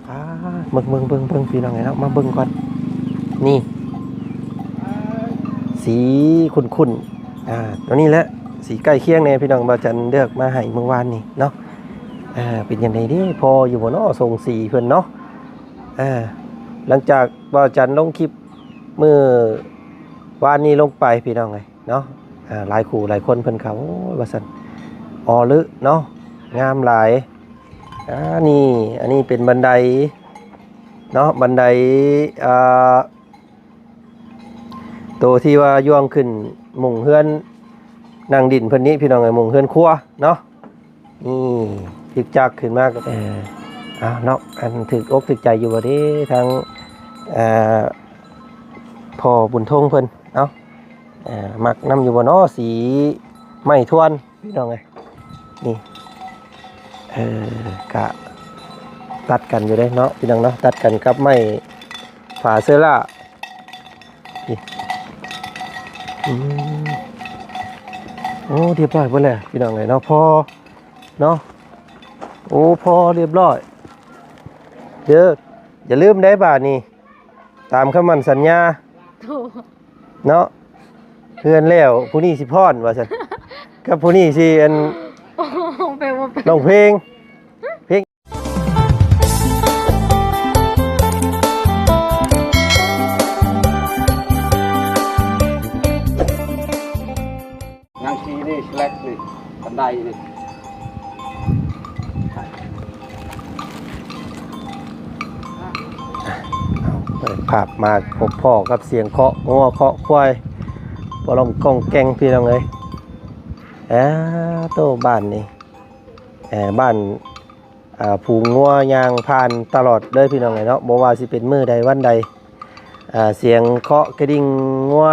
ອ່າ ເບິ່ງ ເບິ່ງ ເບິ່ງ ເບິ່ງ ພີ່ນ້ອງເອີຍເນາະ ມາເບິ່ງກ່ອນ. ນີ້ ສີຄຸ້ນໆ ອ່າ ຕົວນີ້ແຫຼະ ສີໃກ້ຄຽງແດ່ພີ່ນ້ອງ ບ່າວຈັນເລືອກມາໃຫ້ມື້ວານນີ້ເນາະ. ເປັນຈັ່ງໃດເດ ພໍຢູ່ບໍ່ເນາະ ຊົງສີເພິ່ນເນາະ. ຫຼັງຈາກບ່າວຈັນລົງຄລິບມື້ວານນີ້ລົງໄປ ພີ່ນ້ອງເອີຍ ເນາະ ອ່າ ຫຼາຍຄູ່ຫຼາຍຄົນເພິ່ນກໍ ໂອ້ຍ ວ່າຊັ້ນ ອໍເລີເນາະ ງາມຫຼາຍ. ອ່າ ນີ້ ອັນນີ້ເປັນບັນໄດເນາະ ບັນໄດ ອ່າ ໂຕທີ່ວ່າຍ່ວງຂຶ້ນມຸງເຮືອນນັ່ງດິນເພິ່ນນີ້ ພີ່ນ້ອງເອີຍ ມຸງເຮືອນຄົວເນາະ. ນີ້ ຈຶກຈັກຂຶ້ນມາກໍ ເອີ ເອົາເນາະ ອັນຖືກອົກຖືກໃຈຢູ່ບໍ່ເດ ທາງ ເອີ ພໍ່ບຸນທົງເພິ່ນເນາະ ເອີ ມັກນຳຢູ່ບໍ່ເນາະ ສີໄມ້ທວນ ພີ່ນ້ອງເອີຍ. ນີ້ ເອີ ກະຕັດກັນຢູ່ເດ້ເນາະ ພີ່ນ້ອງເນາະ ຕັດກັນກັບໄມ້ຝາເຊີລ່າ. ນີ້ ອືມ ໂອ້ ຮຽບຮ້ອຍເບິດແລ້ວ ພີ່ນ້ອງເອີຍເນາະ ພໍ ເນາະ ໂອ້ ພໍຮຽບຮ້ອຍເດີ. ຢ່າລືມໄດ໋ບາດນີ້ ຕາມຄຳໝັ້ນສັນຍາ ໂທ້ ເນາະ ເຮືອນແລ້ວຜູ້ນີ້ຊິຟ້ອນວ່າຊັ້ນ ກັບຜູ້ນີ້ຊິ ອັນ ໂອ້ ແປວ່າ ຮ້ອງເພງ ເພງ ຍັງຂີ້ນີ້ສະແລັກນີ້ ບັນໄດນີ້ ເປີດພາບມາພົບພໍ້ກັບສຽງເຄາະງົວເຄາະຄວາຍ ປະລອງກ້ອງແກ້ງ ພີ່ນ້ອງເອີຍ. ເອີ ໂຕ ບ້ານນີ້ ເອີ ບ້ານ ອ່າ ຝູງງົວຍ່າງຜ່ານຕະຫຼອດເລີຍ ພີ່ນ້ອງເອີຍເນາະ ບໍ່ວ່າຊິເປັນມື້ໃດວັນໃດ ອ່າ ສຽງເຄາະກະດິ່ງງົວ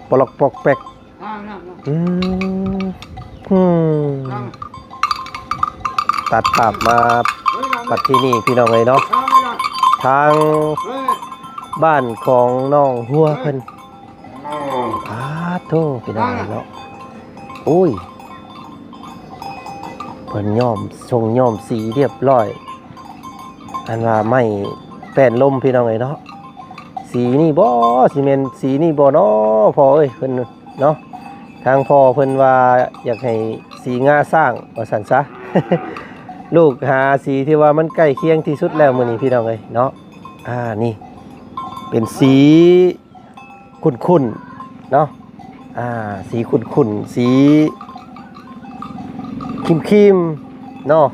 ປະລັອກປອກແປກ. ອືມ ອືມ ຕັດພາບມາປັດທີ່ນີ້ ພີ່ນ້ອງເອີຍເນາະ ທາງບ້ານຂອງນ້ອງຫົວເພິ່ນ. ປາດໂທ້ ພີ່ນ້ອງເອີຍເນາະ ໂອ້ຍ ເພິ່ນຍ້ອມຊົງຍ້ອມສີຮຽບຮ້ອຍ ອັນວ່າໄມ້ແປ້ນລົມ ພີ່ນ້ອງເອີຍເນາະ. ສີນີ້ບໍ່ ຊິແມ່ນສີນີ້ບໍ່ເນາະ ພໍ່ເອີຍ ເພິ່ນເນາະ ທາງພໍ່ເພິ່ນວ່າຢາກໃຫ້ສີງາຊ້າງວ່າຊັ້ນຊະ ລູກຫາສີທີ່ວ່າມັນໃກ້ຄຽງທີ່ສຸດແລ້ວມື້ນີ້ ພີ່ນ້ອງເອີຍເນາະ. ອ່າ ນີ້ເປັນສີ ຂຸ້ນໆ ເນາະ ອ່າ ສີຂຸ້ນໆ ສີຄຣີມໆ ເນາະ.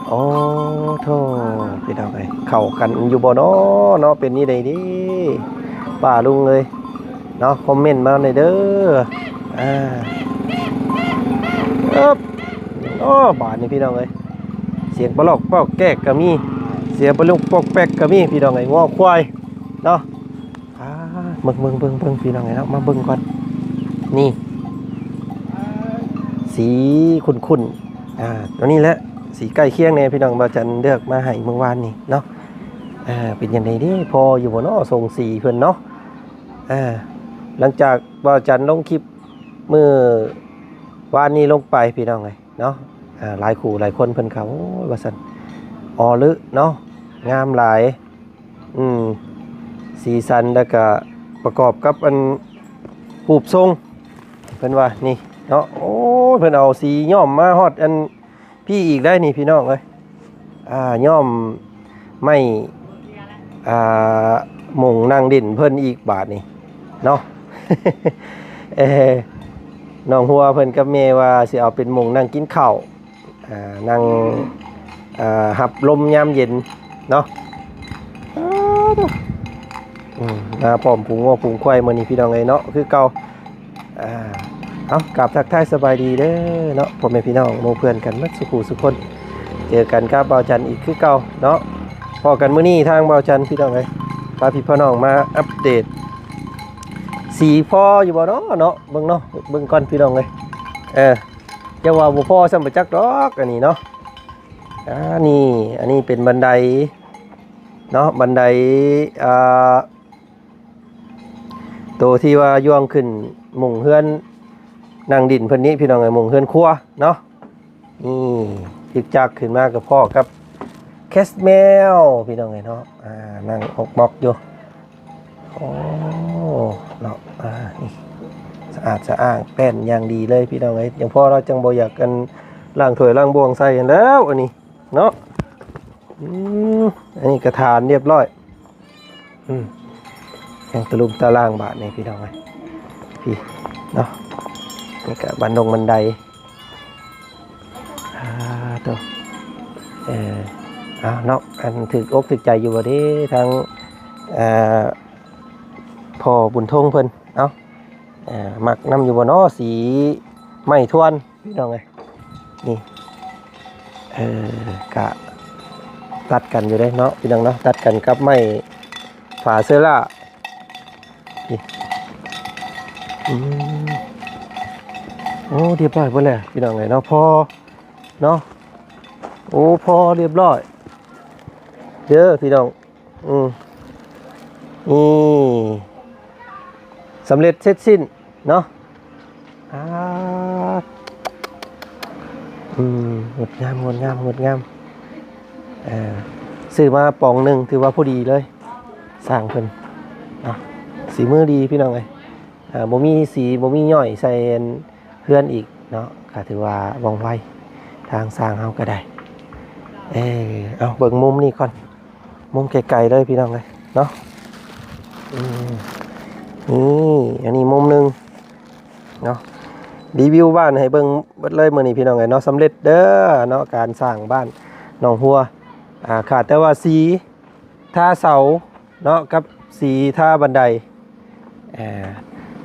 ໂອ້ໂທ້ ພີ່ນ້ອງເອີຍ ເຂົ້າກັນຢູ່ບໍ່ເນາະ ເນາະ ເປັນນີ້ໃດເດ ປ້າລຸງເອີຍ ເນາະ ຄອມເມັນມາແດ່ເດີ. ອ່າ ເອີບ ໂອ້ ບາດນີ້ ພີ່ນ້ອງເອີຍ ສຽງປະຫຼອກປອກແກກກໍມີ ສຽງປະລຸກປອກແປກກໍມີ ພີ່ນ້ອງເອີຍ ງົວຄວາຍເນາະ. ອ່າ ເບິ່ງ ເບິ່ງ ເບິ່ງ ເບິ່ງ ພີ່ນ້ອງເອີຍເນາະ ມາເບິ່ງກ່ອນ. ນີ້ ສີຄຸ້ນໆ ອ່າ ຕົວນີ້ແຫຼະ ສີໃກ້ຄຽງແດ່ ພີ່ນ້ອງ ບ່າວຈັນເລືອກມາໃຫ້ມື້ວານນີ້ເນາະ. ເປັນຈັ່ງໃດເດ ພໍຢູ່ບໍ່ເນາະ ຊົງສີເພິ່ນເນາະ. ຫຼັງຈາກບ່າວຈັນລົງຄລິບມື້ວານນີ້ລົງໄປ ພີ່ນ້ອງເອີຍເນາະ ອ່າ ຫຼາຍຄູ່ຫຼາຍຄົນເພິ່ນກໍ ໂອ້ຍ ວ່າຊັ້ນ ອໍເລີເນາະ ງາມຫຼາຍ. ອືມ ສີສັນ ແລ້ວກະປະກອບກັບອັນຮູບຊົງ ເພິ່ນວ່ານີ້ເນາະ. ໂອ້ຍ ເພິ່ນເອົາສີຍ້ອມມາຮອດອັນພີ້ອີກໄດ໋ນີ້ ພີ່ນ້ອງເອີຍ ອ່າ ຍ້ອມໄມ້ ອ່າ ໝົງນັ່ງຫຼິ້ນເພິ່ນອີກບາດນີ້ເນາະ. ເອີ ນ້ອງຫົວເພິ່ນກັບແມ່ວ່າຊິເອົາເປັນໝົງນັ່ງກິນເຂົ້າ ອ່າ ນັ່ງ ອ່າ ຮັບລົມຍາມເຢັນເນາະ. ອືມ ມາພ້ອມຝູງງົວຝູງຄວາຍມື້ນີ້ ພີ່ນ້ອງເອີຍເນາະ ຄືເກົ່າ. ອ່າ ເອົາ ກາບທັກທາຍສະບາຍດີເດີເນາະ ພໍ່ແມ່ພີ່ນ້ອງໝູ່ເພື່ອນກັນໝົດສູ່ຜູ້ສູ່ຄົນ ເຈີກັນກັບບ່າວຈັນອີກຄືເກົ່າເນາະ. ພໍ້ກັນມື້ນີ້ທາງບ່າວຈັນ ພີ່ນ້ອງເອີຍ ພາພີ່ພານ້ອງມາອັບເດດ ສີພໍຢູ່ບໍ່ເນາະ ເນາະ ເບິ່ງເນາະ ເບິ່ງກ່ອນ ພີ່ນ້ອງເອີຍ ເອີ. ຢ່າວ່າບໍ່ພໍຊ້ຳ ບໍ່ຈັກດອກ ອັນນີ້ເນາະ. ອ່າ ນີ້ ອັນນີ້ເປັນບັນໄດເນາະ ບັນໄດ ອ່າ ໂຕທີ່ວ່າຍ່ວງຂຶ້ນມຸງເຮືອນນັ່ງດິນເພິ່ນນີ້ ພີ່ນ້ອງເອີຍ ມຸງເຮືອນຄົວເນາະ. ນີ້ ຈຶກຈັກຂຶ້ນມາກໍພໍ້ກັບ ແຄດແມວ ພີ່ນ້ອງເອີຍເນາະ ອ່າ ນັ່ງອອກມອກຢູ່. ໂອ້ ເນາະ ອ່າ ນີ້ ສະອາດສະອ້າງ ແປ້ນຢ່າງດີເລີຍພີ່ນ້ອງເອີຍ. ຈັ່ງພໍເຮົາຈັ່ງບໍ່ຢາກ ອັນ ລ້າງຖ້ວຍລ້າງບ່ວງໃສ່ຫັ້ນແລ້ວ ອັນນີ້ເນາະ. ອືມ ອັນນີ້ກະຖານຮຽບຮ້ອຍ. ອືມ ຍັງຕະລຸມຕະລ່າງບາດນີ້ພີ່ນ້ອງເອີຍ ພີ້ເນາະ. ນີ້ກະບັນດົງບັນໄດ ອ່າ ໂຕ ເອີ ເອົາເນາະ ອັນຖືກອົກຖືກໃຈຢູ່ບໍ່ເດ ທາງ ເອີ ພໍ່ບຸນທົງເພິ່ນ ເອົາ ເອີ ມັກນຳຢູ່ບໍ່ເນາະ ສີໄມ້ທວນ ພີ່ນ້ອງເອີຍ. ນີ້ ເອີ ກະຕັດກັນຢູ່ເດ້ເນາະ ພີ່ນ້ອງເນາະ ຕັດກັນກັບໄມ້ຝາເຊີລ່າ. ນີ້ ອືມ ໂອ້ ຮຽບຮ້ອຍເບິດແລ້ວພີ່ນ້ອງເອີຍເນາະ ພໍເນາະ. ໂອ້ ພໍຮຽບຮ້ອຍເດີພີ່ນ້ອງ. ອືມ ນີ້ ສຳເລັດເສັດສິ້ນເນາະ. ອ່າ ອືມ ງົດງາມ ງົດງາມ ງົດງາມ. ເອີ ຊື້ມາປອງໜຶ່ງ ຖືວ່າພໍດີເລີຍ ຊ່າງເພິ່ນເນາະ. ສີມືດີພີ່ນ້ອງເອີຍ. ອ່າ ບໍ່ມີສີ ບໍ່ມີຍ້ອຍໃສ່ເຮືອນອີກເນາະ ກະຖືວ່າວ່ອງໄວ ທາງຊ່າງເຮົາກະໄດ້. ເອີ ເອົາ ເບິ່ງມຸມນີ້ກ່ອນ ມຸມໄກໆເລີຍພີ່ນ້ອງເອີຍເນາະ. ອືມ ນີ້ ອັນນີ້ມຸມໜຶ່ງເນາະ ຣີວິວບ້ານໃຫ້ເບິ່ງເບິດເລີຍມື້ນີ້ພີ່ນ້ອງເອີຍເນາະ. ສຳເລັດເດີເນາະ ການສ້າງບ້ານໜອງຫົວ ອ່າ ຂາດແຕ່ວ່າສີ ທາເສົາເນາະ ກັບສີທາບັນໄດ. ເອີ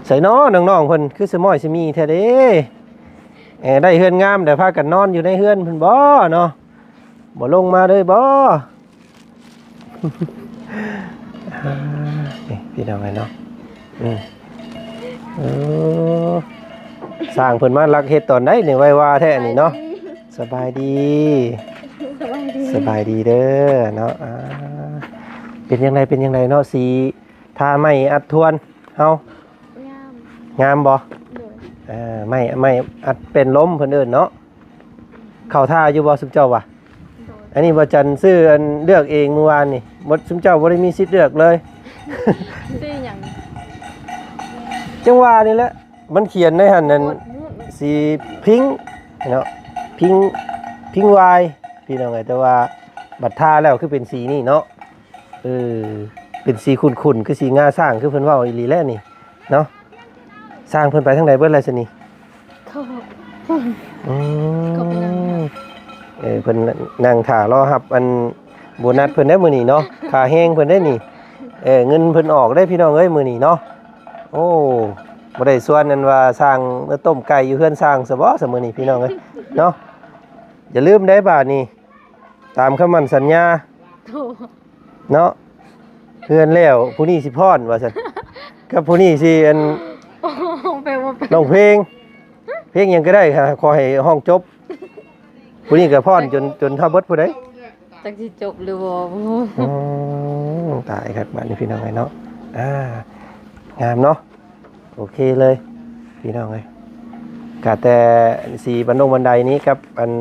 ໃສເນາະ ນ້ອງໆເພິ່ນ ຄືສະມ້ອຍສະມີແທ້ເດ້. ເອີ ໄດ້ເຮືອນງາມ ແຕ່ພາກັນນອນຢູ່ໃນເຮືອນພຸ້ນບໍເນາະ ບໍ່ລົງມາເລີຍບໍ? ອ່າ ນີ້ພີ່ນ້ອງເອີຍເນາະ. ອືມ ເອີ ຊ່າງເພິ່ນມາລັກເຮັດຕອນໃດນີ້ ໄວວາແທ້ນີ້ເນາະ. ສະບາຍດີ ສະບາຍດີ ສະບາຍດີເດີເນາະ. ອ່າ ເປັນຈັ່ງໃດ ເປັນຈັ່ງໃດເນາະ ສີທາໄມ້ອັດທວນເຮົາ? ງາມ ງາມບໍ່? ໂດຍ ເອີ ໄມ້ ໄມ້ອັດແປ້ນລົມເພິ່ນເອີ້ນເນາະ. ເຂົ້າທ່າຢູ່ບໍ່ຊຸມເຈົ້າວ່າ? ໂດຍ ອັນນີ້ບໍ່ຈັນຊື້ ອັນ ເລືອກເອງມື້ວານນີ້ ບໍ່ ຊຸມເຈົ້າບໍ່ໄດ້ມີສິດເລືອກເລີຍ. ຊື້ຫຍັງ? ຈັ່ງວ່ານີ້ແຫຼະ ມັນຂຽນໃນຫັ້ນ ອັນ ໂອ້ຍ ສີພິງເນາະ ພິງ ພິງວາຍ ພີ່ນ້ອງເອີຍ. ແຕ່ວ່າບັດທາແລ້ວຄືເປັນສີນີ້ເນາະ. ເອີ ເປັນສີຂຸ້ນໆ ຄືສີງາຊ້າງ ຄືເພິ່ນເວົ້າອີ່ຫຼີແຫຼະນີ້ເນາະ. ຊ່າງເພິ່ນໄປທາງໃດເບິດແລ້ວຊະນີ້? ເຂົາ ອືມ ເຂົາໄປນັ່ງ ເອີ ເພິ່ນນັ່ງຖ້າລໍຮັບອັນໂບນັດເພິ່ນໄດ໋ມື້ນີ້ເນາະ ຄ່າແຮງເພິ່ນໄດ໋ນີ້. ເອີ ເງິນເພິ່ນອອກໄດ໋ພີ່ນ້ອງເອີຍ ມື້ນີ້ເນາະ. ໂອ້ ບໍ່ໄດ້ຊວນອັນວ່າຊ່າງມາຕົ້ມໄກ່ຢູ່ເຮືອນຊ່າງຊະບໍ ຊະມື້ນີ້ພີ່ນ້ອງເອີຍເນາະ. ຢ່າລືມໄດ໋ບາດນີ້ ຕາມຄຳໝັ້ນສັນຍາ ໂອ້ ເນາະ ເຮືອນແລ້ວຜູ້ນີ້ຊິຟ້ອນວ່າຊັ້ນ ກັບຜູ້ນີ້ຊິ ອັນ ໂອ້ ແປວ່າ ຮ້ອງເພງ ເພງຫຍັງກະໄດ້ ຂໍໃຫ້ຮ້ອງຈົບ. ຜູ້ນີ້ກະຟ້ອນຈົນ ຈົນເທົ່າເບິດຜູ້ໃດ ຈັກຊິຈົບຫຼືບໍ່. ອືມ ຕາຍຄັກບາດນີ້ພີ່ນ້ອງເອີຍເນາະ. ອ່າ ງາມເນາະ ໂອເຄເລີຍພີ່ນ້ອງເອີຍ. ກະແຕ່ສີບັນດົງບັນໄດນີ້ກັບອັນ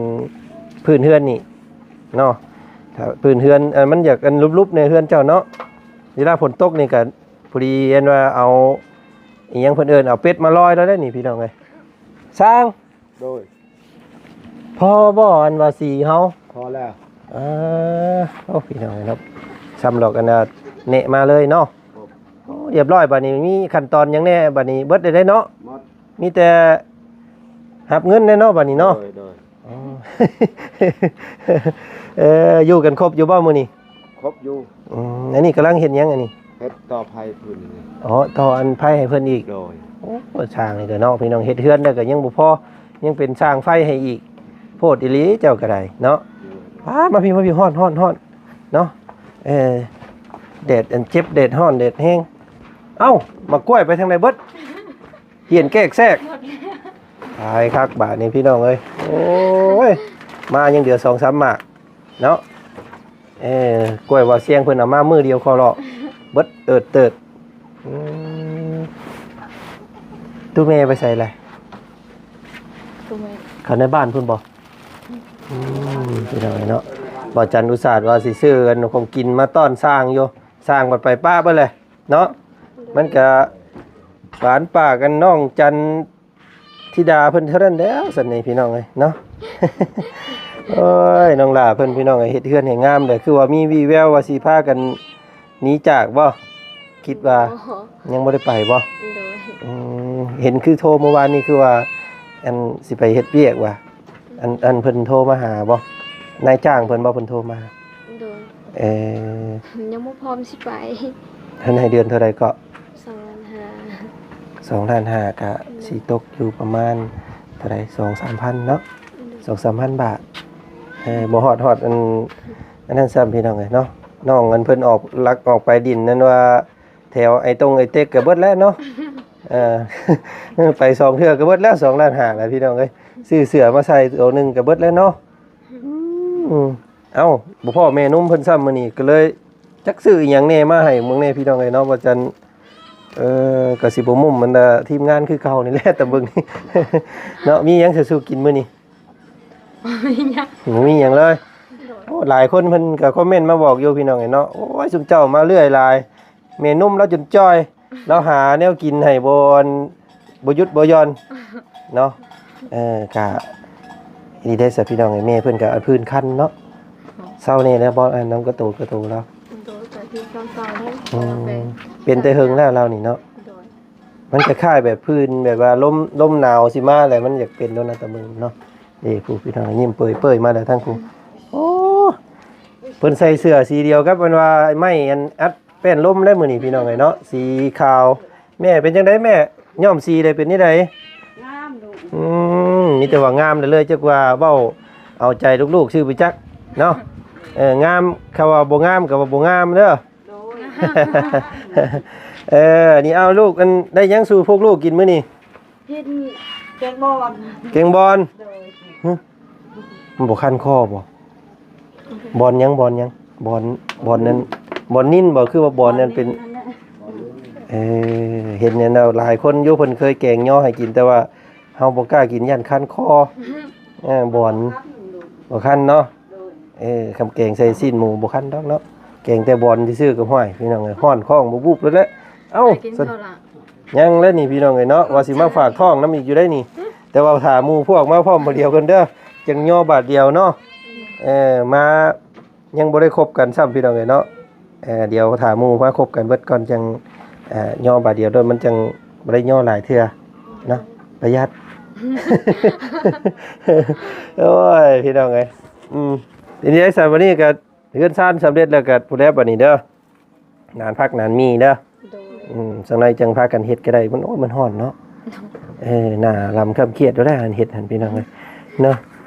ພື້ນເຮືອນນີ້ເນາະ ພື້ນເຮືອນ ອັນ ມັນຢາກອັນຫຼຸບໆແດ່ເຮືອນເຈົ້າເນາະ. ເວລາຝົນຕົກນີ້ກະພໍດີ ອັນວ່າເອົາອີ່ຫຍັງເພິ່ນເອີ້ນ ເອົາເປັດມາລອຍແລ້ວໄດ໋ນີ້ພີ່ນ້ອງເອີຍ. ຊ່າງ ໂດຍ ພໍບໍ່ ອັນວ່າສີເຮົາ? ພໍແລ້ວ. ເອີ ໂອ້ ພີ່ນ້ອງເນາະ ຊ່ຳດອກ ອັນນ່າ ແນະມາເລີຍເນາະ. ໂອ້ ຮຽບຮ້ອຍບາດນີ້ ມີຂັ້ນຕອນຫຍັງແດ່ບາດນີ້? ເບິດແລ້ວເນາະ? ໝົດ ມີແຕ່ຮັບເງິນແດ່ເນາະບາດນີ້ເນາະ. ໂດຍ ໂດຍ. ອໍ ເອີ ຢູ່ກັນຄົບຢູ່ບໍ່ມື້ນີ້? ຄົບຢູ່. ອືມ ອັນນີ້ກຳລັງເຮັດຫຍັງອັນນີ້? ເຮັດຕໍ່ໄຟພື້ນນີ້. ອໍ ຕໍ່ອັນໄຟໃຫ້ເພິ່ນອີກ. ໂດຍ. ໂອ້ ຊ່າງນີ້ກະເນາະ ພີ່ນ້ອງ ເຮັດເຮືອນແລ້ວກະຍັງບໍ່ພໍ ຍັງເປັນຊ່າງໄຟໃຫ້ອີກ ໂພດອີ່ຫຼີເຈົ້າກະໄດ້ເນາະ. ໂດຍ. ປາດ ມາພີ້ ມາພີ້ ຮ້ອນ ຮ້ອນ ຮ້ອນເນາະ. ເອີ ແດດອັນເຈັບ ແດດຮ້ອນ ແດດແຮງ. ເອົ້າ ໝາກກ້ວຍໄປທາງໃດເບິດ? ຫ້ຽນແກກແຊກ ຕາຍຄັກບາດນີ້ພີ່ນ້ອງເອີຍ. ໂອ້ຍ ມາຍັງເຫຼືອສອງສາມໝາກເນາະ. ເອີ ກ້ວຍວ່າສຽງເພິ່ນເອົາມາມື້ດຽວຂໍເລາະ ເບິດເອີດເຕີດ. ອືມ ຕູ້ແມ່ໄປໃສລະ? ຕູ້ແມ່ ເຂົາໃນບ້ານພຸ້ນບໍ່? ອືມ ພີ່ນ້ອງເອີຍເນາະ. ບໍ່ຈັນອຸດສ່າວ່າຊິຊື້ອັນຂອງກິນມາຕ້ອນຊ້າງຢູ່ ຊ້າງບັດໄປປະເບິດແຫຼະເນາະ. ມັນກະຫວານປາກກັນ ນ້ອງຈັນທິດາເພິ່ນເທົ່ານັ້ນແຫຼ້ວ ຊັ້ນນີ້ພີ່ນ້ອງເອີຍເນາະ. ໂອ້ຍ ນ້ອງຫຼ້າເພິ່ນພີ່ນ້ອງເອີຍ ເຮັດເຮືອນໃຫ້ງາມເດ້. ຄືວ່າມີວີ່ແວວວ່າຊິພາກັນໜີຈາກບໍ່? ຄິດວ່າ ບໍ່ ຍັງບໍ່ໄດ້ໄປບໍ່? ໂດຍ ອືມ ເຫັນຄືໂທມື້ວານນີ້ ຄືວ່າ ອັນ ຊິໄປເຮັດວຽກວ່າ ອັນ ອັນເພິ່ນໂທມາຫາບໍ່? ນາຍຈ້າງເພິ່ນບໍ່? ເພິ່ນໂທມາ ໂດຍ ເອີ ຍັງບໍ່ພ້ອມຊິໄປ. ເພິ່ນໃຫ້ເດືອນເທົ່າໃດເກາະ? ສອງລ້ານຫ້າ ສອງລ້ານຫ້າ ກະ ໂດຍ ຊິຕົກຢູ່ປະມານເທົ່າໃດ? ສອງສາມພັນເນາະ ໂດຍ ສອງສາມພັນບາດ. ເອີ ບໍ່ຮອດ ຮອດອັນ ອັນນັ້ນຊ້ຳພີ່ນ້ອງເອີຍເນາະ. ນ້ອງອັນເພິ່ນອອກລັກອອກໄປດິນນັ້ນວ່າ ແຖວໄອ້ຕົງໄອ້ເຕັກກະເບິດແລ້ວເນາະ. ເອີ ໄປສອງເທື່ອກະເບິດແລ້ວ ສອງລ້ານຫ້າແລ້ວພີ່ນ້ອງເອີຍ. ຊື້ເສື້ອມາໃສ່ໂຕໜຶ່ງກະເບິດແລ້ວເນາະ. ອືມ ເອົ້າ ບໍ່ພໍ້ແມ່ນົມເພິ່ນຊ້ຳມື້ນີ້ ກະເລີຍຈັກຊື້ອີ່ຫຍັງແດ່ມາໃຫ້ເບິ່ງແດ່ພີ່ນ້ອງເອີຍເນາະ. ວ່າຈັ່ນ ເອີ ກະຊິບໍ່ມຸ້ມບັນດາທີມງານຄືເກົ່ານີ້ແຫຼະ ຕາເບິ່ງເນາະ. ມີຫຍັງສູ່ກິນມື້ນີ້? ບໍ່ມີຫຍັງ ບໍ່ມີຫຍັງເລີຍ. ໂອ້ ຫຼາຍຄົນເພິ່ນກະຄອມເມັນມາບອກຢູ່ພີ່ນ້ອງເອີຍເນາະ ໂອ້ຍ ຊຸມເຈົ້າມາເລື້ອຍຫຼາຍ ແມ່ນົມລາວຈົນຈ່ອຍ ລາວຫາແນວກິນໃຫ້ບໍ່ ບໍ່ຢຸດບໍ່ຢ່ອນເນາະ. ເອີ ກະດີໄດ້ສະພີ່ນ້ອງເອີຍ ແມ່ເພິ່ນກະພື້ນຄັນເນາະ. ເຊົາແດ່ແລ້ວບໍ່? ອັນ ນຳກະໂຕກະໂຕລາວ ໂດຍ ກະຄືເຊົາໆແລ້ວ ອືມ ເພາະວ່າ ເປັນແຕ່ເຫິງແລ້ວລາວນີ້ເນາະ ໂດຍ. ມັນຄ້າຍໆແບບພື້ນ ແບບວ່າລົມ ລົມໜາວຊິມາແລ້ວ ມັນຢາກເປັນໂດນນະຕາເບິ່ງເນາະ. ເດ້ ຜູ້ພີ່ນ້ອງຍິ້ມເປີຍໆມາແລ້ວທາງຜູ້. ໂອ້ ເພິ່ນໃສ່ເສື້ອສີດຽວກັບ ເພິ່ນວ່າໄມ້ອັນອັດແປ້ນລົມແລ້ວມື້ນີ້ພີ່ນ້ອງເອີຍເນາະ ສີຂາວ. ແມ່ເປັນຈັ່ງໃດແມ່? ຍ້ອມສີໄດ້ເປັນຈັ່ງໃດ? ງາມລູກ ອືມ ມີແຕ່ວ່າງາມເລີຍ ຈັກວ່າເວົ້າເອົາໃຈລູກໆຊື່ໄປຈັກເນາະ. ເອີ ງາມ ຄຳວ່າບໍ່ງາມກະວ່າບໍ່ງາມເດີ. ໂດຍ ເອີ ນີ້ເອົາລູກ ອັນ ໄດ້ຫຍັງສູ່ພວກລູກກິນມື້ນີ້? ກິນແກງບອນ ແກງບອນ. ໂດຍ ຫຶ ມັນບໍ່ຄັນຄໍບໍ່? ບອນຫຍັງ? ບອນຫຍັງ? ບອນ ບອນນັ້ນ ບອນນິນບໍ່? ຄືວ່າບອນນັ້ນເປັນ ບອນນິນນັ້ນແຫຼະ ເອີ ເຫັນແນວຫຼາຍຄົນຢູ່ ເພິ່ນເຄີຍແກງຍໍໃຫ້ກິນ ແຕ່ວ່າເຮົາບໍ່ກ້າກິນ ຢ້ານຄັນຄໍ. ເອີ ບອນ ບໍ່ຄັນເນາະ. ໂດຍ ເອີ ຄຳແກງໃສ່ຊີ້ນໝູບໍ່ຄັນດອກເນາະ ແກງແຕ່ບອນຊື່ໆກະ ຫ້ວຍ ພີ່ນ້ອງເອີຍ ຮ້ອນທ້ອງບູບໆແລ້ວແຫຼະ. ເອົ້າ ໄປກິນເຂົ້າລະ ຍັງແລ້ວນີ້ພີ່ນ້ອງເອີຍເນາະ ວ່າຊິມາຝາກທ້ອງນຳອີກຢູ່ໄດ໋ນີ້ ແຕ່ວ່າຖ້າໝູ່ພວກມາພ້ອມບາດດຽວກ່ອນເດີ ຈັ່ງຍໍບາດດຽວເນາະ. ເອີ ມາຍັງບໍ່ໄດ້ຄົບກັນຊ້ຳພີ່ນ້ອງເອີຍເນາະ. ເອີ ດຽວຖ້າໝູ່ມາຄົບກັນເບິດກ່ອນ ຈັ່ງ ເອີ ຍໍບາດດຽວໂລດ ມັນຈັ່ງບໍ່ໄດ້ຍໍຫຼາຍເທື່ອເນາະ ປະຢັດ. ໂອ້ຍ ພີ່ນ້ອງເອີຍ ອືມ ເປັນໄງຊັ້ນ ວັນນີ້ກະເຮືອນຊານສຳເລັດແລ້ວກະ ພຸ້ນແຫຼະບາດນີ້ເດີ ນານພັກນານມີເດີ. ໂດຍ ອືມ ສັກໜ້ອຍຈັ່ງພາກັນເຮັດກະໄດ້ ມັນ ໂອ້ຍ ມັນຮ້ອນເນາະ. ໂດຍ ເອີ ໜ້າລຳຄຳຄຽດຢູ່ແລ້ວ ອັນເຮັດຫັ້ນພີ່ນ້ອງເອີຍເນາະ.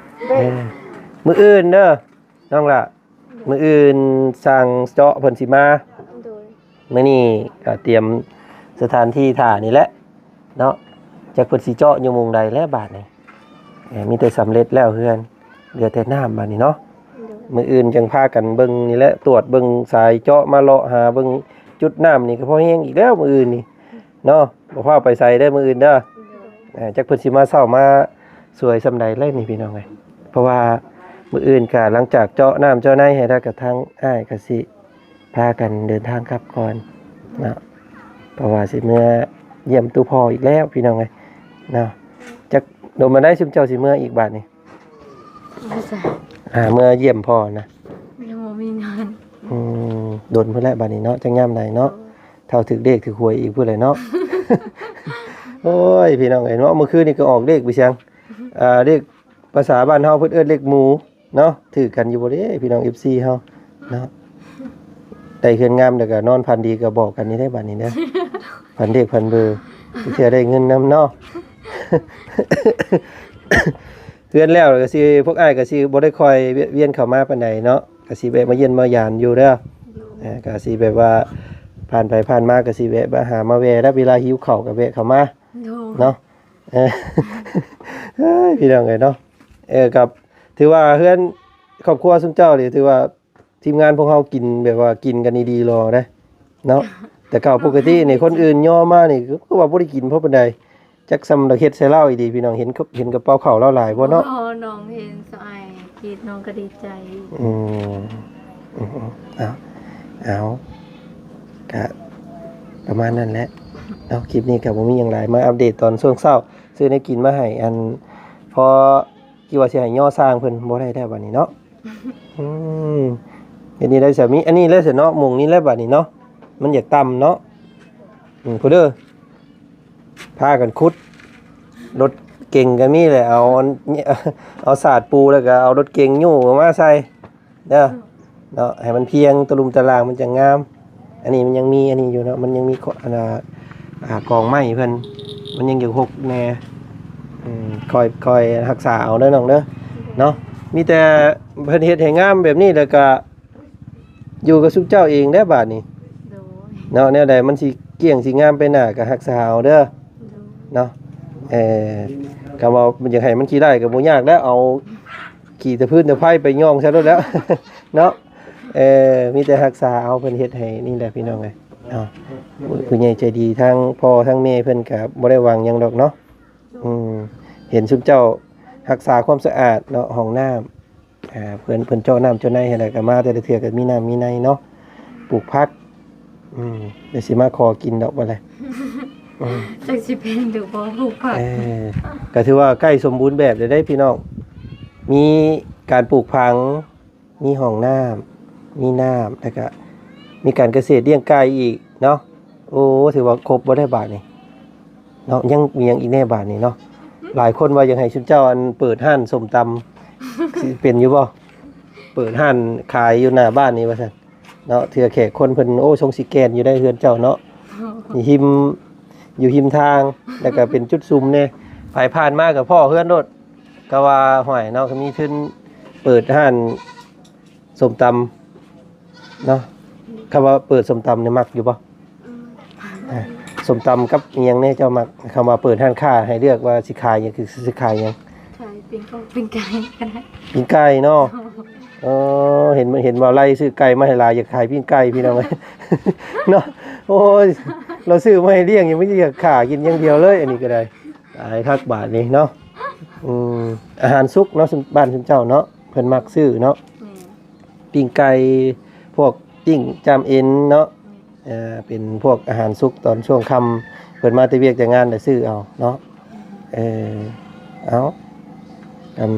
ເອີ ມື້ອື່ນເດີນ້ອງຫຼ້າ ມື້ອື່ນຊ່າງເຈາະເພິ່ນຊິມາ. ໂດຍ ມື້ນີ້ກະຕຽມສະຖານທີ່ຖ້ານີ້ແຫຼະເນາະ ຈັກເພິ່ນຊິເຈາະຢູ່ໝ່ອງໃດແລ້ວບາດນີ້. ເອີ ມີແຕ່ສຳເລັດແລ້ວເຮືອນ ເຫຼືອແຕ່ນ້ຳບາດນີ້ເນາະ. ໂດຍ ມື້ອື່ນຈັ່ງພາກັນເບິ່ງນີ້ແຫຼະ ຕວດເບິ່ງສາຍເຈາະ ມາເລາະຫາເບິ່ງຈຸດນ້ຳນີ້ກະພໍແຮງອີກແລ້ວມື້ອື່ນນີ້ເນາະ. ບໍ່ພາໄປໃສເດີມື້ອື່ນເດີ. ໂດຍ ເອີ ຈັກເພິ່ນຊິມາເຊົ້າມາສວຍສ່ຳໃດແລ້ວນີ້ພີ່ນ້ອງເອີຍ ເພາະວ່າມື້ອື່ນກະຫຼັງຈາກເຈາະນ້ຳເຈາະໃນໃຫ້ແລ້ວ ກະທາງອ້າຍກະຊິ ພາກັນເດີນທາງກັບກ່ອນເນາະ ເພາະວ່າຊິເມືອຢ້ຽມຕູ້ພໍ່ອີກແລ້ວພີ່ນ້ອງເອີຍເນາະ. ຈັກດົນປານໃດຊຸມເຈົ້າຊິເມືອອີກບາດນີ້? ບໍ່ຈັກ ຫາເມືອຢ້ຽມພໍ່ນະ ຍັງບໍ່ມີເງິນ. ອືມ ດົນພຸ້ນແຫຼະບາດນີ້ເນາະ ຈັກຍາມໃດເນາະ. ໂດຍ ເທົ່າຖືກເລກຖືກຫວຍອີກພຸ້ນແຫຼະເນາະ. ໂອ້ຍ ພີ່ນ້ອງເອີຍເນາະ ມື້ຄືນນີ້ກະອອກເລກໄປຊຽງ ເອີ ເລກ ພາສາບ້ານເຮົາເພິ່ນເອີ້ນເລກໝູເນາະ. ຖືກກັນຢູ່ບໍ່ເດ້ພີ່ນ້ອງ ເອັຟຊີ ເຮົາເນາະ ໄດ້ເຮືອນງາມແລ້ວກະນອນຝັນດີກະບອກກັນນີ້ໄດ໋ບາດນີ້ເດີ ຝັນເລກຝັນເບີ ເທື່ອໄດ້ເງິນນຳເນາະ. ເຮືອນແລ້ວກະຊິ ພວກອ້າຍກະຊິບໍ່ໄດ້ຄ່ອຍວຽນເຂົ້າມາປານໃດເນາະ ກະຊິແວະມາຢ້ຽມມາຢາມຢູ່ເດີ. ເອີ ກະຊິແບບວ່າຜ່ານໄປຜ່ານມາກະຊິແວະມາຫາມາແວ່ ແລະເວລາຫິວເຂົ້າກະແວະເຂົ້າມາ ໂດຍ ເນາະ. ເອີ ເອີຍ ພີ່ນ້ອງເອີຍເນາະ ເອີ ກັບ ຖືວ່າເຮືອນຄອບຄົວຊຸມເຈົ້ານີ້ ຖືວ່າທີມງານພວກເຮົາກິນແບບວ່າກິນກັນດີໆຫຼໍ່ເດ້ເນາະ. ແຕ່ເກົ່າປົກກະຕິນີ້ຄົນອື່ນຍໍມານີ້ຄືວ່າບໍ່ໄດ້ກິນພໍປານໃດ ຈັກສ່ຳເຮັດໃສ່ລາວອີ່ຫຼີພີ່ນ້ອງ. ເຫັນ ເຫັນກະເປົາເຂົ້າລາວຫຼາຍບໍ່ເນາະ? ໂອ້ ນ້ອງເຫັນສາຍ ເກດ ນ້ອງກໍດີໃຈ. ອືມ ອືມໆ ເອົາ ເອົາ ກະປະມານນັ້ນແຫຼະເນາະ. ຄລິບນີ້ກໍບໍ່ມີຫຍັງຫຼາຍ ມາອັບເດດຕອນຊ່ວງເຊົ້າ ຊື້ແນວກິນມາໃຫ້ ອັນ ພໍຄິດວ່າຊິໃຫ້ຍໍຊ່າງເພິ່ນ ບໍ່ໄດ້ແລ້ວບາດນີ້ເນາະ. ອືມ ເຮັດນີ້ໄດ້ສາມີ ອັນນີ້ແຫຼະຊະເນາະ ມຸງນີ້ແຫຼະບາດນີ້ເນາະ ມັນຢາກຕ່ຳເນາະ. ອືມ ພຸ້ນເດີ ພາກັນຂຸດ ລົດເກັງກໍມີແຫຼະ ເອົາ ເອົາສາດປູ ແລ້ວກໍເອົາລົດເກັງຍູ້ມາໃສ່ເດີ ເນາະ ໃຫ້ມັນພຽງຕະລຸມຕະລ່າງ ມັນຈະງາມ. ອັນນີ້ມັນຍັງມີອັນນີ້ຢູ່ເນາະ ມັນຍັງມີ ອັນ ອ່າ ກອງໄມ້ເພິ່ນ ມັນຍັງຢາກຫົກແດ່. ອືມ ຄ່ອຍ ຄ່ອຍຮັກສາເອົາເດີນ້ອງເດີ ເນາະ. ມີແຕ່ເພິ່ນເຮັດໃຫ້ງາມແບບນີ້ ແລ້ວກໍຢູ່ກັບຊຸມເຈົ້າເອງແຫຼະບາດນີ້ ໂດຍ ເນາະ. ແນວໃດມັນຊິກ້ຽງຊິງາມໄປໜ້າ ກໍຮັກສາເອົາເດີ ໂດຍ ເນາະ. ເອີ ກໍວ່າຢາກໃຫ້ມັນຂີ້ໄລ່ກໍບໍ່ຍາກແລ້ວ ເອົາຂີ້ຕະພື້ນຕະໄພໄປຍ້ອງໃສ່ໂລດແລ້ວ ເນາະ. ເອີ ມີແຕ່ຮັກສາເອົາ ເພິ່ນເຮັດໃຫ້ນີ້ແຫຼະພີ່ນ້ອງເອີຍ. ເອົາ ຜູ້ໃຫຍ່ໃຈດີ ທັງພໍ່ທັງແມ່ເພິ່ນກໍບໍ່ໄດ້ຫວັງຫຍັງດອກເນາະ. ອືມ ເຫັນຊຸມເຈົ້າຮັກສາຄວາມສະອາດເນາະ ຫ້ອງນ້ຳ ອ່າ ເພິ່ນ ເພິ່ນເຈາະນ້ຳເຈາະໃນໃຫ້ ແລ້ວກໍມາແຕ່ລະເທື່ອກໍມີນ້ຳມີໃນເນາະ ປູກຜັກ. ອືມ ດຽວຊິມາຂໍກິນດອກບັດນີ້ ອືມ ຈັກຊິເປັນຫຼືບໍ່ ປູກຜັກ. ເອີ ກໍຖືວ່າໃກ້ສົມບູນແບບແລ້ວເດ້ພີ່ນ້ອງ ມີການປູກຝັງ ມີຫ້ອງນ້ຳ ມີນ້ຳ ແລ້ວກະມີການກະເສດລ້ຽງໄກ່ອີກເນາະ. ໂອ້ ຖືວ່າຄົບບໍ່ໄດ້ບາດນີ້ເນາະ. ຍັງມີຫຍັງອີກແດ່ບາດນີ້ເນາະ. ຫຼາຍຄົນວ່າຢາກໃຫ້ຊຸມເຈົ້າ ອັນ ເປີດຮ້ານສົ້ມຕຳ ຊິເປັນຢູ່ບໍ່? ເປີດຮ້ານຂາຍຢູ່ໜ້າບ້ານນີ້ວ່າຊັ້ນເນາະ. ເທື່ອແຂກຄົນເພິ່ນ ໂອ້ ຊົງຊິແກ່ນຢູ່ໄດ໋ເຮືອນເຈົ້າເນາະ ຢູ່ຮິມ ຢູ່ຮິມທາງ ແລ້ວກະເປັນຈຸດຊຸມແດ່ ໃຜຜ່ານມາກະພໍ້ເຮືອນໂລດ. ກໍວ່າ ຫ້ວຍເນາະ ກໍມີທຶນເປີດຮ້ານສົ້ມຕຳເນາະ. ຄຳວ່າເປີດສົ້ມຕຳນີ້ມັກຢູ່ບໍ່? ອືມ ອ່າ ສົ້ມຕຳກັບອີ່ຫຍັງແດ່ເຈົ້າມັກ? ຄຳວ່າເປີດຮ້ານຄ້າໃຫ້ເລືອກວ່າຊິຂາຍຫຍັງ ຄືຊິຂາຍຫຍັງ? ຂາຍປີ້ງກອກປີ້ງໄກ່ກໍໄດ້. ປີ້ງໄກ່ເນາະ. ເອີ ເຫັນ ເຫັນວ່າໄລ່ຊື້ໄກ່ມາໃຫ້ຫຼາຍ ຢາກຂາຍປີ້ງໄກ່ພີ່ນ້ອງເອີຍ ເນາະ. ໂອ້ຍ ລາວຊື້ມາໃຫ້ລ້ຽງ ຍັງບໍ່ຢາກຂ້າກິນຢ່າງດຽວເລີຍ ອັນນີ້ກໍໄດ້. ຕາຍຄັກບາດນີ້ເນາະ. ອືມ ອາຫານສຸກເນາະ ຊຸມ ບ້ານຊຸມເຈົ້າເນາະ ເພິ່ນມັກຊື້ເນາະ. ແມ່ນ ປີ້ງໄກ່ ພວກປີ້ງຈ້າມເອັນເນາະ. ແມ່ນ ເອີ ເປັນພວກອາຫານສຸກຕອນຊ່ວງຄ່ຳ ເພິ່ນມາແຕ່ວຽກແຕ່ງານແລ້ວຊື້ເອົາເນາະ. ແມ່ນ ເອີ ເອົາ ອັນ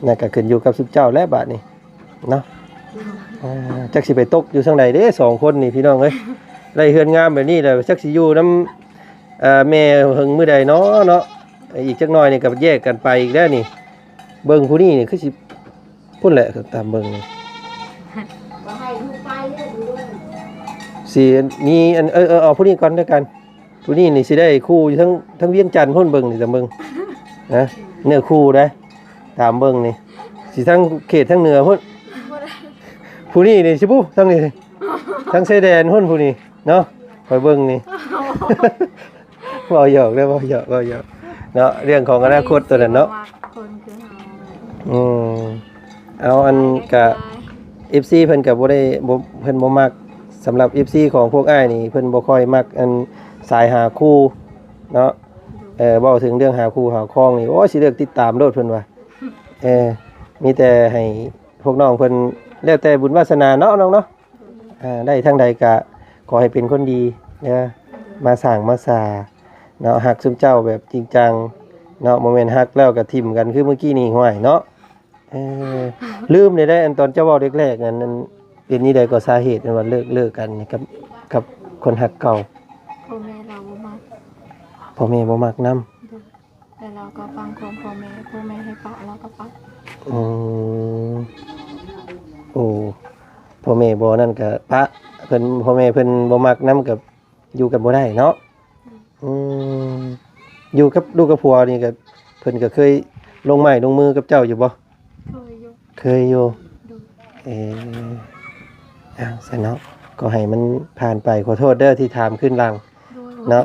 ນັ້ນກໍຂຶ້ນຢູ່ກັບຊຸມເຈົ້າແຫຼະບາດນີ້ ເນາະ. ອ່າ ຈັກຊິໄປຕົກຢູ່ທາງໃດເດ້ ສອງຄົນນີ້ພີ່ນ້ອງເອີຍ. ໄດ້ເຮືອນງາມແບບນີ້ແລ້ວ ຈັກຊິຢູ່ນຳ ເອີ ແມ່ເຫິງມື້ໃດເນາະ ເນາະ. ອີກຈັກໜ້ອຍນີ້ກໍແຍກກັນໄປອີກແລ້ວນີ້. ເບິ່ງຜູ້ນີ້ນີ້ຄືຊິ ພຸ້ນແຫຼະ ຕາມເບິ່ງນີ້ ບໍ່ໃຫ້ລູກໄປເລີຍ ຊິມີອັນ ເອີ ເອີ ເອົາຜູ້ນີ້ກ່ອນແລ້ວກັນ. ຜູ້ນີ້ນີ້ຊິໄດ້ຄູ່ຢູ່ທາງ ທາງວຽງຈັນພຸ້ນ ເບິ່ງນີ້ ຕາມເບິ່ງນະ ເນື້ອຄູ່ໄດ໋ ຕາມເບິ່ງນີ້ ຊິທາງເຂດທາງເໜືອພຸ້ນ. ຜູ້ນີ້ນີ້ຊິ ຜູ້ທາງນີ້ ທາງຊາຍແດນພຸ້ນ ຜູ້ນີ້ເນາະ ຂ້ອຍເບິ່ງນີ້. ເວົ້າຫຍອກເດີ ເວົ້າຫຍອກ ເວົ້າຫຍອກເນາະ ເລື່ອງຂອງອະນາຄົດຕົວນັ້ນເນາະ. ຄົນຄືເຮົາ ອືມ ເອົາ ອັນກະ ເອັຟຊີ ເພິ່ນກະບໍ່ໄດ້ ບໍ່ ເພິ່ນບໍ່ມັກ ສຳລັບ ເອັຟຊີ ຂອງພວກອ້າຍນີ້ ເພິ່ນບໍ່ຄ່ອຍມັກ ອັນ ສາຍຫາຄູ່ເນາະ. ເອີ ເວົ້າເຖິງເລື່ອງຫາຄູ່ຫາຄອງນີ້ ໂອ້ຍ ຊິເລີກຕິດຕາມໂລດເພິ່ນວ່າ. ເອີ ມີແຕ່ໃຫ້ພວກນ້ອງເພິ່ນ ແລ້ວແຕ່ບຸນວາສະໜາເນາະ ນ້ອງເນາະ. ອ່າ ໄດ້ທາງໃດກະຂໍໃຫ້ເປັນຄົນດີເດີ ມາສ້າງມາສາເນາະ. ຮັກຊຸມເຈົ້າແບບຈິງຈັງເນາະ ບໍ່ແມ່ນຮັກແລ້ວກະຖິ້ມກັນຄືມື້ກີ້ນີ້ ຫ້ວຍເນາະ. ເອີ ລືມໄດ້ ອັນຕອນເຈົ້າເວົ້າແລກໆນັ້ນ ອັນ ເປັນນີ້ໃດກໍສາເຫດ ອັນວ່າເລີກ ເລີກກັນກັບ ກັບຄົນຮັກເກົ່າ? ພໍ່ແມ່ລາວບໍ່ມັກ ພໍ່ແມ່ບໍ່ມັກນຳ. ໂດຍ ແລ້ວລາວກໍຟັງຄວາມພໍ່ແມ່ ພໍ່ແມ່ໃຫ້ປະລາວກໍປະ. ອືມ ໂອ້ ພໍ່ແມ່ບໍ່ນັ້ນກໍປະ ເພິ່ນ ພໍ່ແມ່ເພິ່ນບໍ່ມັກນຳກໍຢູ່ກັນບໍ່ໄດ້ເນາະ. ອືມ ຢູ່ກັບລູກກັບຜົວນີ້ກໍ ເພິ່ນກໍເຄີຍລົງໄມ້ລົງມືກັບເຈົ້າຢູ່ບໍ່? ເຄີຍຢູ່ ເຄີຍຢູ່. ໂດຍ ເອີ ເອົາ ຊັ້ນເນາະ ກໍໃຫ້ມັນຜ່ານໄປ. ຂໍໂທດເດີທີ່ຖາມຄືນຫຼັງ ໂດຍ ເນາະ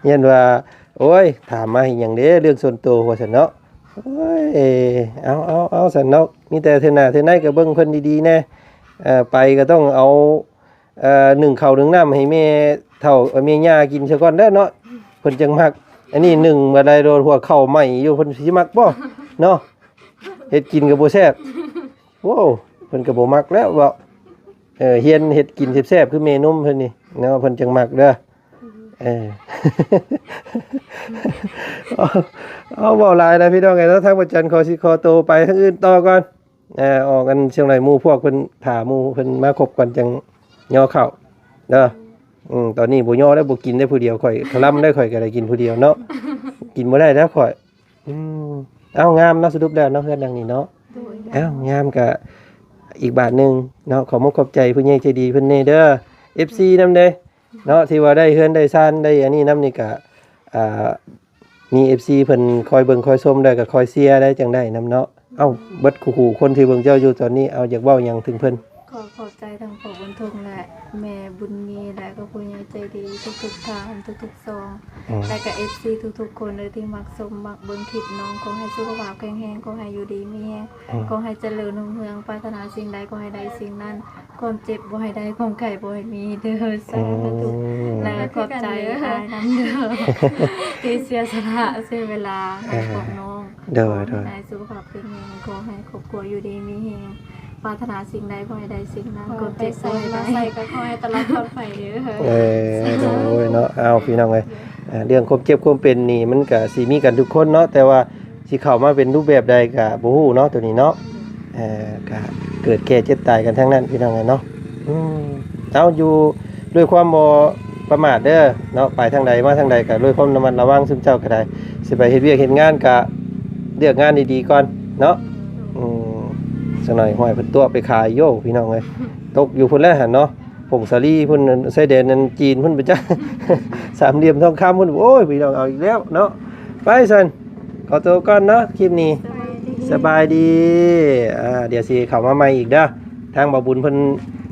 ຢ້ານວ່າ ໂອ້ຍ ຖາມມາເຮັດຫຍັງເດ້ ເລື່ອງສ່ວນໂຕວ່າຊັ້ນເນາະ. ໂອ້ຍ ເອົາ ເອົາ ເອົາ ຊັ້ນເນາະ ມີແຕ່ເທື່ອໜ້າເທື່ອໃນກໍເບິ່ງເພິ່ນດີໆແດ່. ເອີ ໄປກໍຕ້ອງເອົາ ເອີ ໜຶ້ງເຂົ້າໜຶ້ງນ້ຳໃຫ້ແມ່ເຖົ້າ ແມ່ຍ່າກິນຊະກ່ອນເດີເນາະ ເພິ່ນຈັ່ງມັກ. ອັນນີ້ໜຶ້ງມາໄດ້ໂດນຫົວເຂົ້າໄໝ້ຢູ່ ເພິ່ນຊິມັກບໍ່ເນາະ? ເຮັດກິນກໍບໍ່ແຊບ. ໂອ້ ເພິ່ນກໍບໍ່ມັກແລ້ວເວົ້າ. ເອີ ຮຽນເຮັດກິນແຊບໆ ຄືແມ່ນົມເພິ່ນນີ້ເນາະ ເພິ່ນຈັ່ງມັກເດີ. ເອີ ເອົາ ເວົ້າຫຼາຍນະພີ່ນ້ອງເອີຍເນາະ. ທາງພະຈັນຂໍຊິຂໍໂຕໄປທາງອື່ນຕໍ່ກ່ອນ. ເອີ ອອກກັນຊ່ວງໃດ ໝູ່ພວກເພິ່ນ ຖ້າໝູ່ເພິ່ນມາຄົບກ່ອນຈັ່ງຍໍເຂົ້າເດີ. ອືມ ຕອນນີ້ບໍ່ຍໍແລ້ວ ບໍ່ກິນໄດ້ຜູ້ດຽວ. ຂ້ອຍຄະລຳໄດ້ ຂ້ອຍກໍໄດ້ກິນຜູ້ດຽວເນາະ. ກິນບໍ່ໄດ້ແລ້ວຂ້ອຍ. ອືມ ເອົາ ງາມເນາະ ສະຫຼຸບແລ້ວເນາະ ເຮືອນຫຼັງນີ້ເນາະ. ໂດຍ ເອົາ ງາມກະອີກບາດໜຶ່ງເນາະ. ຂອບມຸກຂອບໃຈຜູ້ໃຫຍ່ໃຈດີເພິ່ນແດ່ເດີ ເອັຟຊີນຳເດ້ເນາະ ທີ່ວ່າໄດ້ເຮືອນໄດ້ຊານໄດ້ອັນນີ້ນຳນີ້ກະ ອ່າ ມີເອັຟຊີເພິ່ນຄອຍເບິ່ງຄອຍຊົມ ແລ້ວກໍຄອຍເຊຍໄດ້ ຈັ່ງໄດ້ນຳເນາະ. ເອົ້າ ເບິດຄູ່ໆຄົນທີ່ເບິ່ງເຈົ້າຢູ່ຕອນນີ້ ເອົາ ຢາກເວົ້າຫຍັງເຖິງເພິ່ນ? ຂໍຂອບໃຈທັງພໍ່ບຸນທົງ ແລະ ແມ່ບຸນມີ ແລະ ກໍຜູ້ໃຫຍ່ໃຈດີທຸກໆທ່ານ ທຸກໆຊ່ອງ ອືມ ແລະ ກໍເອັຟຊີທຸກໆຄົນເດີ ທີ່ມັກຊົມມັກເບິ່ງຄລິບນ້ອງ. ຂໍໃຫ້ສຸຂະພາບແຂງແຮງ ຂໍໃຫ້ຢູ່ດີມີແຮງ ອືມ ຂໍໃຫ້ຈະເລີນຮຸ່ງເຮືອງ ປາດຖະໜາສິ່ງໃດ ຂໍໃຫ້ໄດ້ສິ່ງນັ້ນ. ຄວາມເຈັບບໍ່ໃຫ້ໄດ້ ຄວາມໄຂ້ບໍ່ໃຫ້ມີເດີ ສາທຸ. ອືມ ແລະ ຂອບໃຈອ້າຍນຳເດີ ທີ່ເສຍສະຫຼະເສຍເວລາໃຫ້ພວກນ້ອງ. ໂດຍ ໂດຍ ຂໍໃຫ້ສຸຂະພາບແຂງແຮງ ຂໍໃຫ້ຄອບຄົວຢູ່ດີມີແຮງ ປາດຖະໜາສິ່ງໃດຂໍໃຫ້ໄດ້ສິ່ງນັ້ນ ຄວາມເຈັບບໍ່ໃຫ້ໄດ້ ໃສ່ກໍຂໍໃຫ້ຕະຫຼອດປອດໄພເດີ. ເອີ ໂດຍເນາະ. ເອົາ ພີ່ນ້ອງເອີຍ ເລື່ອງຄວາມເຈັບຄວາມເປັນນີ້ ມັນກະຊິມີກັນທຸກຄົນເນາະ ແຕ່ວ່າ ຊິເຂົ້າມາເປັນຮູບແບບໃດກະບໍ່ຮູ້ເນາະ ໂຕນີ້ເນາະ. ເອີ ກະເກີດແກ່ເຈັບຕາຍກັນທັງນັ້ນ ພີ່ນ້ອງເອີຍເນາະ. ອືມ ເອົາ ຢູ່ດ້ວຍຄວາມບໍ່ປະໝາດເດີເນາະ ໄປທາງໃດມາທາງໃດກະດ້ວຍຄວາມລະມັດລະວັງ. ຊຸມເຈົ້າກໍໄດ້ ຊິໄປເຮັດວຽກເຮັດງານກະເລືອກງານດີໆກ່ອນເນາະ. ອືມ ສັກໜ້ອຍຫ້ອຍເພິ່ນຕົວະໄປຂາຍໂຍ ພີ່ນ້ອງເອີຍ ຕົກຢູ່ພຸ້ນແຫຼະຫັ້ນເນາະ. ຜົງສາລີພຸ້ນ ຊາຍແດນອັນຈີນພຸ້ນໄປຈັກ ສາມຫຼ່ຽມທອງຄຳພຸ້ນ. ໂອ້ຍ ພີ່ນ້ອງ ເອົາອີກແລ້ວເນາະ. ໄປຊັ້ນ ຂໍໂຕກ່ອນເນາະ ຄລິບນີ້. ສະບາຍດີ ສະບາຍດີ. ອ່າ ດຽວຊິເຂົ້າມາໃໝ່ອີກເດີ. ທາງບ່າວບຸນເພິ່ນ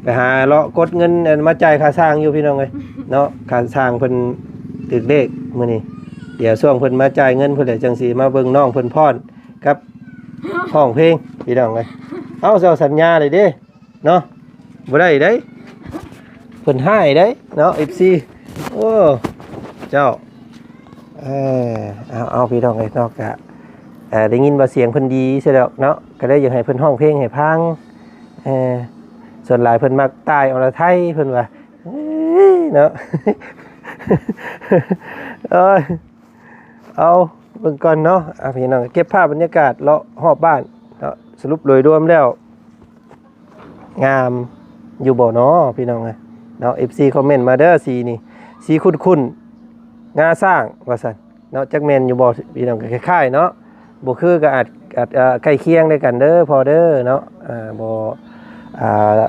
ໄປຫາເລາະກົດເງິນ ອັນ ມາຈ່າຍຄ່າຊ່າງຢູ່ ພີ່ນ້ອງເອີຍເນາະ. ຄ່າຊ່າງເພິ່ນຖືກເລກມື້ນີ້. ດຽວຊ່ວງເພິ່ນມາຈ່າຍເງິນພຸ້ນແຫຼະ ຈັ່ງຊິມາເບິ່ງນ້ອງເພິ່ນຟ້ອນກັບຮ້ອງເພງ ພີ່ນ້ອງເອີຍ. ເອົາ ເຈົ້າສັນຍາເລີຍເດ້. ເນາະ ບໍ່ໄດ້ເດ້ ເພິ່ນຮ້າຍເດ້ເນາະ ເອັຟຊີ. ໂອ້ ເຈົ້າ ເອີ ເອົາ ເອົາ ພີ່ນ້ອງເອີຍເນາະ ກະ ເອີ ໄດ້ຍິນວ່າສຽງເພິ່ນດີຊະດອກເນາະ ກະເລີຍຢາກໃຫ້ເພິ່ນຮ້ອງເພງໃຫ້ຟັງ. ເອີ ສ່ວນຫຼາຍເພິ່ນມັກຕ່າຍອະລະໄທ ເພິ່ນວ່າ ເອີຍ ເນາະ ເອີຍ. ເອົາ ເບິ່ງກ່ອນເນາະ ອ່າ ພີ່ນ້ອງ ເກັບພາບບັນຍາກາດເລາະຮອບບ້ານເນາະ. ສະຫຼຸບໂດຍລວມແລ້ວ ງາມຢູ່ບໍ່ນໍ ພີ່ນ້ອງເອີຍເນາະ. ເອັຟຊີຄອມເມັນມາເດີ ສີນີ້ ສີຂຸ້ນໆ ງາຊ້າງວ່າຊັ້ນເນາະ. ຈັກແມ່ນຢູ່ບໍ່ ພີ່ນ້ອງ ກໍຄ້າຍໆເນາະ ບໍ່ຄືກໍອາດ ອາດ ເອີ ໃກ້ຄຽງໃສ່ກັນເດີພໍ່ເດີເນາະ. ເອີ ບໍ່ ອ່າ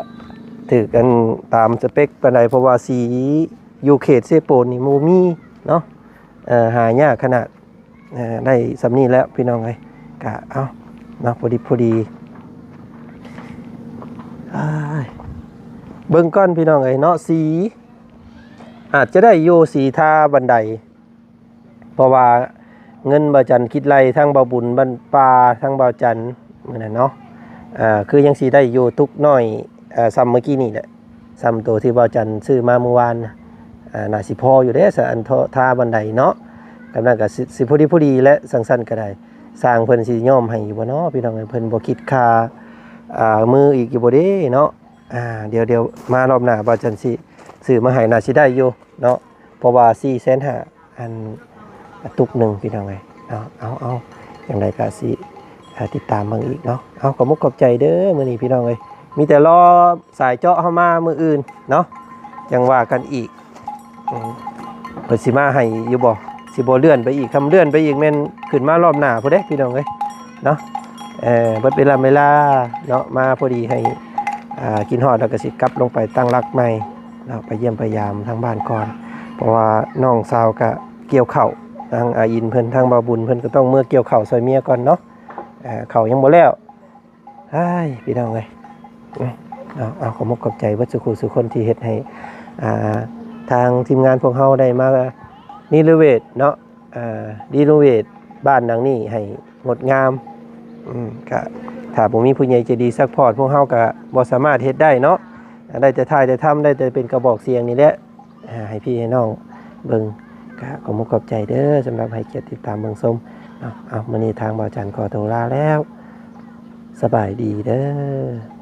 ຖືກອັນຕາມສະເປັກປານໃດ ເພາະວ່າສີຢູ່ເຂດເຊໂປນນີ້ບໍ່ມີເນາະ. ເອີ ຫາຍາກຂະໜາດ. ເອີ ໄດ້ສ່ຳນີ້ແຫຼະພີ່ນ້ອງເອີຍ ກະເອົາເນາະ ພໍດິບພໍດີ. ເບິ່ງກ່ອນພີ່ນ້ອງເອີຍເນາະ ສີອາດຈະໄດ້ຢູ່ ສີທາບັນໄດ ເພາະວ່າເງິນບ່າວຈັນຄິດໄລ່ທັງບ່າວບຸນ ບັນປາ ທັງບ່າວຈັນມື້ນັ້ນເນາະ ເອີ ຄືຍັງຊິໄດ້ຢູ່ ຕຸກນ້ອຍ ເອີ ສ່ຳມື້ກີ້ນີ້ແຫຼະ. ສ່ຳໂຕທີ່ບ່າວຈັນຊື້ມາມື້ວານນະ ອ່າ ໜ້າຊິພໍຢູ່ເດ້ ສະ ອັນ ທາບັນໄດເນາະ. ກຳນັ້ນກໍຊິ ຊິພໍດີ ພໍດີແຫຼະ ຈັ່ງຊັ້ນກໍໄດ້. ຊ່າງເພິ່ນຊິຍອມໃຫ້ຢູ່ບໍ່ເນາະ ພີ່ນ້ອງເອີຍ ເພິ່ນບໍ່ຄິດຄ່າ ອ່າ ມືອີກຢູ່ບໍ່ເດ້ເນາະ. ອ່າ ດຽວ ດຽວມາຮອບໜ້າບ່າວຈັນຊິຊື້ມາໃຫ້ ໜ້າຊິໄດ້ຢູ່ເນາະ ເພາະວ່າສີ່ແສນຫ້າ ອັນ ຕຸກໜຶ່ງ ພີ່ນ້ອງເອີຍເນາະ. ເອົາ ເອົາ ຈັ່ງໃດກໍຊິ ອ່າ ຕິດຕາມເບິ່ງອີກເນາະ. ເອົາ ຂອບມຸກຂອບໃຈເດີ ມື້ນີ້ພີ່ນ້ອງເອີຍ ມີແຕ່ລໍສາຍເຈາະເຮົາມາມື້ອື່ນເນາະ ຈັ່ງວ່າກັນອີກ. ອືມ ເພິ່ນຊິມາໃຫ້ຢູ່ບໍ່ ຊິບໍ່ເລື່ອນໄປອີກ ຄັນເລື່ອນໄປອີກແມ່ນຂຶ້ນມາຮອບໜ້າພຸ້ນເດ້ ພີ່ນ້ອງເອີຍເນາະ. ເອີ ເບິດເວລາ ເວລາເນາະ ມາພໍດີໃຫ້ ອ່າ ກິນຮອດແລ້ວກໍຊິກັບລົງໄປຕັ້ງຫຼັກໃໝ່ ເນາະ ໄປຢ້ຽມໄປຢາມທາງບ້ານກ່ອນ ເພາະວ່ານ້ອງສາວກະກ່ຽວເຂົ້າ ທາງອາອິນເພິ່ນ ທາງບ່າວບຸນເພິ່ນກໍຕ້ອງເມືອກ່ຽວເຂົ້າຊ່ອຍເມຍກ່ອນເນາະ. ເອີ ເຂົ້າຍັງບໍ່ແລ້ວ ອ້າຍ ພີ່ນ້ອງເອີຍ. ເອົາ ເອົາ ຂອບມຸກຂອບໃຈເບິດສູ່ຄູ່ສູ່ຄົນທີ່ເຮັດໃຫ້ ອ່າ ທາງທີມງານພວກເຮົາໄດ້ມາຣີໂນເວດເນາະ ອ່າ ຣີໂນເວດບ້ານຫຼັງນີ້ໃຫ້ ງົດງາມ. ອືມ ກະຖ້າບໍ່ມີຜູ້ໃຫຍ່ໃຈດີຊັບພອດ ພວກເຮົາກະບໍ່ສາມາດເຮັດໄດ້ເນາະ ໄດ້ແຕ່ຖ່າຍ ໄດ້ທຳ ໄດ້ແຕ່ເປັນກະບອກສຽງນີ້ແຫຼະ ອ່າ ໃຫ້ພີ່ໃຫ້ນ້ອງເບິ່ງ. ກະຂອບມຸກຂອບໃຈເດີ ສຳລັບໃຫ້ກຽດຕິດຕາມເບິ່ງຊົມເນາະ. ເອົາ ມື້ນີ້ທາງບ່າວຈັນຂໍໂຕລາແລ້ວ ສະບາຍດີເດີ.